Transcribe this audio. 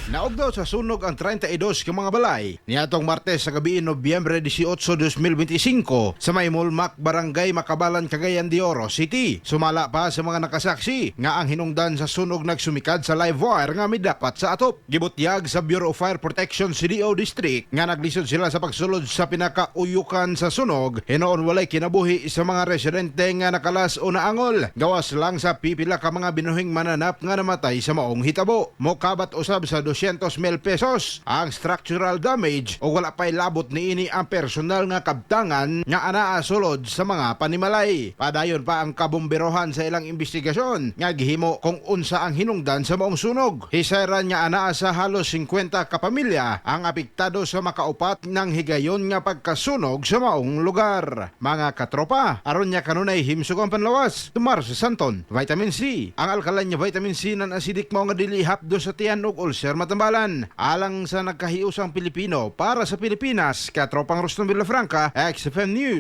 Naugdaw sa sunog ang 32 ka mga balay niadtong Martes sa gabi, Nobyembre 18, 2025 sa may Mulmak, Barangay Makabalan, Cagayan de Oro City. Sumala pa sa mga nakasaksi nga ang hinungdan sa sunog nagsumikad sa live wire nga midapat sa atop. Gibutyag sa Bureau of Fire Protection CDO District nga naglisod sila sa pagsulod sa pinakauyukan sa sunog, hinoon walay kinabuhi sa mga residente nga nakalas o naangol. Gawas lang sa pipila ka mga binuhing mananap nga namatay sa maong hitabo. Mokabat usab sa 200 mil pesos ang structural damage o wala pa'y labot niini ang personal nga kabtangan nga anaa sulod sa mga panimalay. Padayon pa ang kabomberohan sa ilang investigasyon nga gihimo kung unsa ang hinungdan sa maong sunog. Hisayran nga anaa sa halos 50 ka pamilya ang apektado sa makaupat ng higayon nga pagkasunog sa maong lugar. Mga katropa, aron nya kanunay himsog ang panlawas. Tumar sa Santon, Vitamin C. Ang alkaline nga vitamin C non acidic mao nga dili hapdo sa tiyan ug ulcer matambalan. Alang sa nagkahiusang Pilipino para sa Pilipinas, katropang Ruston Villafranca, XFM News.